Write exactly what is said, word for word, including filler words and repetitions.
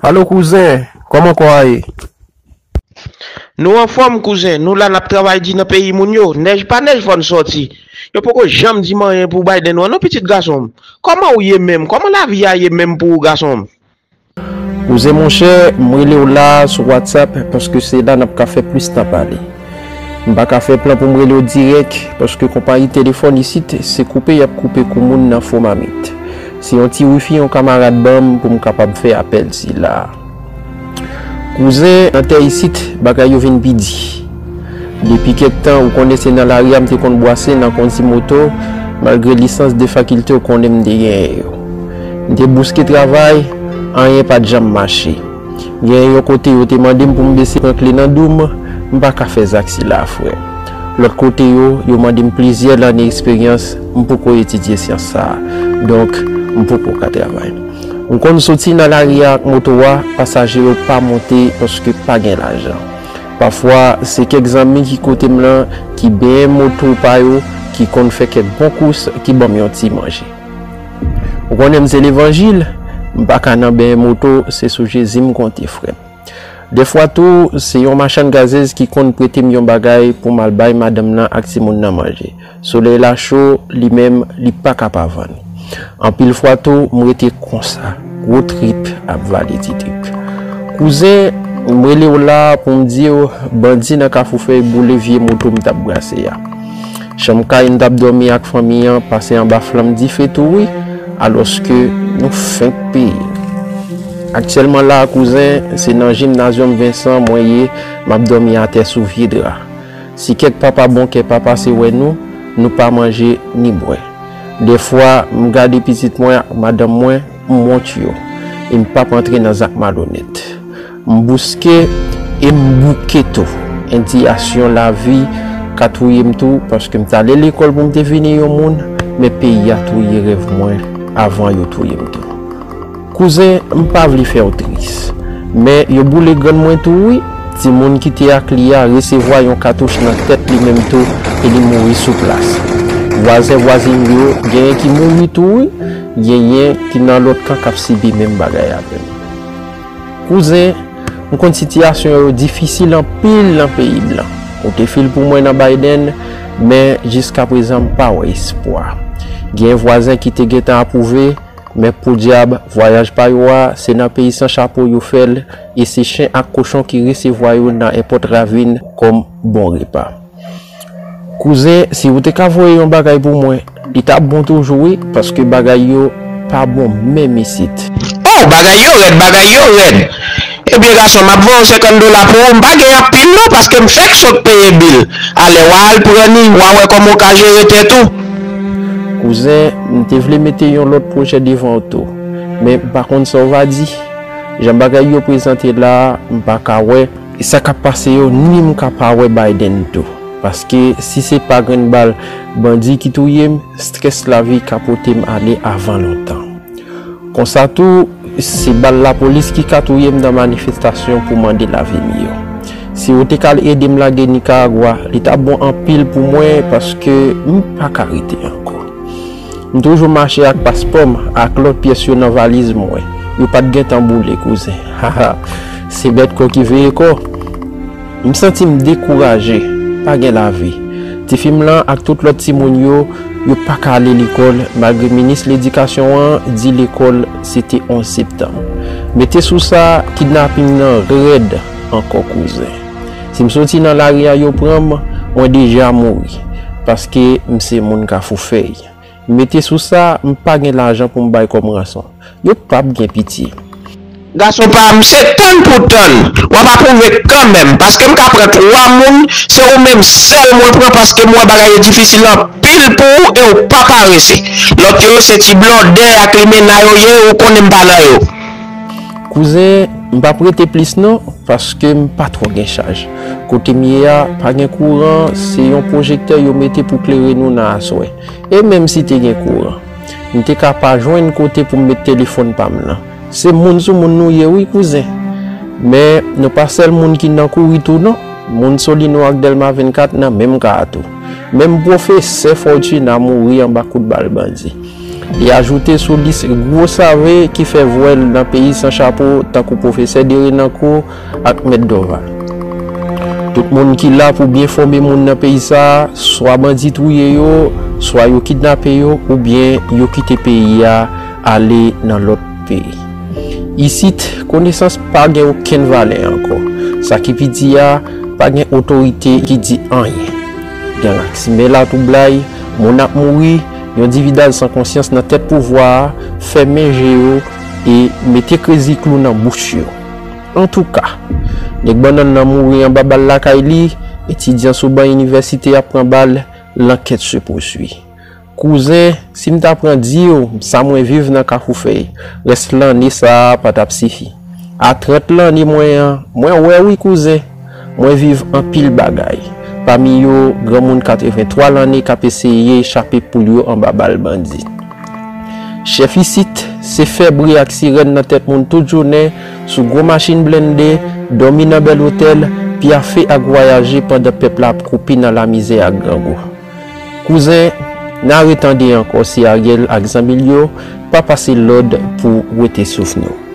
Alo kouzen, kòman kò a ye? Nou anfòm kouzen, nou la n ap travay di nan peyi moun yo, nèj pa nèj fò n sòti. Yo poko janm di m anyen pou Biden non, non pitit gason m. Kòman w ye menm? Kòman lavi a ye menm pou ou gason m? Kouzen monchè, m rele w la sou WhatsApp paske se la n ap ka fè plis tan pale. M pa ka fè plan pou m rele w dirèk paske konpayi telefòn isit se koupe y ap koupe kou moun nan fo mamit. Se yon ti wifi yon kamarad ban m pou m kapab fè apèl sila a. Kouzen, nan tè isit, bagay yo vin pi di. Depi kèk tan, ou konnen se nan lari a m te konn bwase nan kondi moto, malgre lisans de fakilte ou konnen m te genyen yo. M te bouske travay, anyen pa t janm mache. Gen yon kote yo te mande m pou m bese pran kle nan dou m, m pa ka fè zak sila a frè. Lòt kote yo, yo mande m plizyè lane eksperyans, m poko etidye syans sa a. Donk, m poko ka travay. M konn soti nan lari a ak moto a, pasaje yo pa monte paske pa gen lajan. Pafwa, se kèk zanmi ki kote m lan ki benyen moto pa yo, ki konn fè kèk bon kous, ki ban m yon ti manje. Ou konnen m se levanjil, m pa ka nan benyen moto, se sou Jezi m konte frè m. Dèfwa tou, se yon machann gazez ki konn prete m yon bagay pou m al bay madanm nan ak timoun nan manje. Solèy la cho, li menm, li pa ka pa vann. Anpil fwa tou, m rete konsa, gwo trip ap vale ti trip. Kouzen, m rele w la pou m di w, bandi nan Kafou Fèy boule vye moto m t ap brase a. Chanm kay m t ap dòmi ak fanmi an pase anba flanm dife tou wi, alòske nou fenk peye. Aktyèlman la a kouzen, se nan jimnazyòm Vensan mwen ye, m ap dòmi atè sou vye dra. Si kèk papa bon kè pa pase wè nou, nou pa manje ni bwè. Dèfwa, m gade pitit mwen ak madanm mwen, m wont yo, e m p ap antre nan zak malonèt. M bouske e m bouke tou. Endiyasyon lavi ka touye m tou, paske m t ale lekòl pou m te vini yon moun, men peyi a touye rèv mwen avan yo touye m tou. Kouzen, m pa vle fè w tris, men yo boule grann mwen tou wi. Timoun ki te ak li a resevwa yon katouch nan tèt li menm tou e li mouri sou plas. Vwazen vwazin yo, genyen ki mouri tou wi, genyen ki nan lòt kan k ap sibi menm bagay avè m. Kouzen, m konn sitiyasyon yo difisil anpil nan peyi blan. Ou te fil pou mwen nan Biden, men jiskaprezan m pa wè espwa. Gen vwazen ki te gentan apwouve, men podyab, vwayaj pa yo a, se nan peyi san chapo yo fè l, e se chen ak kochon ki resevwa yo nan èpòt Ravin kòm bon repa. Kouzen, si ou te ka voye yon bagay pou mwen, li t ap bon toujou wi, paske bagay yo pa bon menm isit. Oh, bagay yo rèd, bagay yo rèd. Ebyen gason, m ap voye w senkant dola pou ou, m pa gen anpil non, paske m fèk sot peye bil. Alè w a al pran li, w a wè kòman w ka jere tèt ou. Kouzen, m te vle mete yon lòt pwojè devan w tou, men m pa konn sa w va di. Jan bagay yo prezante la a, m pa ka wè. E sa k ap pase yo, ni m ka pa wè Biden tou. Paske si se pa grenn bal bandi ki touye m, strès lavi ka pote m ale avan lontan. Konsa tou, se bal lapolis ki ka touye m nan manifestasyon pou mande lavi m yo. Si yo te ka al ede m lage Nikaragwa, li t ap bon anpil pou mwen paske m pa ka rete ankò. M toujou mache ak paspò m ak lòt pyès yo nan valiz mwen. Yo pa t gentan boule, kouzen. Haha, se bèt kò ki veye kò. M santi m dekouraje, pa gen lavi. Tifi m lan ak tout lòt timoun yo, yo pa ka ale lekòl, malgre minis ledikasyon an di lekòl se te onz septanm. Mete sou sa, kidnaping nan rèd ankò, kouzen. Si m soti nan lari a, yo pran m, mwen deja mouri, paske m se moun Kafou Fèy. Mete sou sa, m pa gen lajan pou m bay kòm ranson. Yo p ap gen pitye. Gason pa m, se tann pou tann. W ap apwouve kanmenm, paske m ka pran twa moun, se ou menm sèl mwen pran paske m wè bagay yo difisil anpil pou ou e w pa parese. Lòt yo, se ti blòdè ak limena yo ye, ou konnen m pa nan yo. Kouzen, m p ap rete plis non, paske m pa twò gen chaj. Kote m ye a, pa gen kouran, se yon pwojektè yo mete pou klere nou nan aswè. E menm si te gen kouran, m te ka pa jwenn kote pou m met telefòn pa m nan. Se moun sou moun nou ye wi, kouzen. Men, nou pa sèl moun ki nan kouri tou non. Moun Solino ak Dèlma vennkat nan menm ka a tou. Menm pwofesè Fortuna mouri anba kout bal bandi. Li ajoute sou lis gwo save ki fè vwèl nan peyi san chapo, tankou pwofesè Derenanko ak mèt Dorval. Tout moun ki la pou byen fòme moun nan peyi sa a, swa bandi touye yo, swa yo kidnape yo, oubyen yo kite peyi a ale nan lòt peyi. Isit, konesans pa gen okenn valè ankò. Sa ki pi di a, pa gen otorite ki di anyen. Gang ak simen latwoublay, moun ap mouri, yon dividal san konsyans nan tèt pouvwa a, fèmen je yo e mete krezi klou nan bouch yo. Antouka, nèg bannann nan mouri anba bal lakay li, etidyan sou ban inivèsite ap pran bal, l'enquête se poursuit. Kouzen, si m ta pran di w sa mwen viv nan Kafou Fèy, rès lanne sa a pa t ap sifi. A trant lanne mwen an, mwen wè wi kouzen, mwen viv anpil bagay. Pami yo, granmoun katrevenntwa lanne k ap eseye chape poul yo anba bal bandi. Chèf isit, se fè bri ak sirèn nan tèt moun tout jounen, sou gwo machin blende, dòmi nan bèl otèl, pyafe ak vwayaje pandan pèp la ap kwoupi nan lamizè ak grangou. Kouzen, n a retande ankò si Ariel ak zanmi l yo pa pase lòd pou wete souf nou.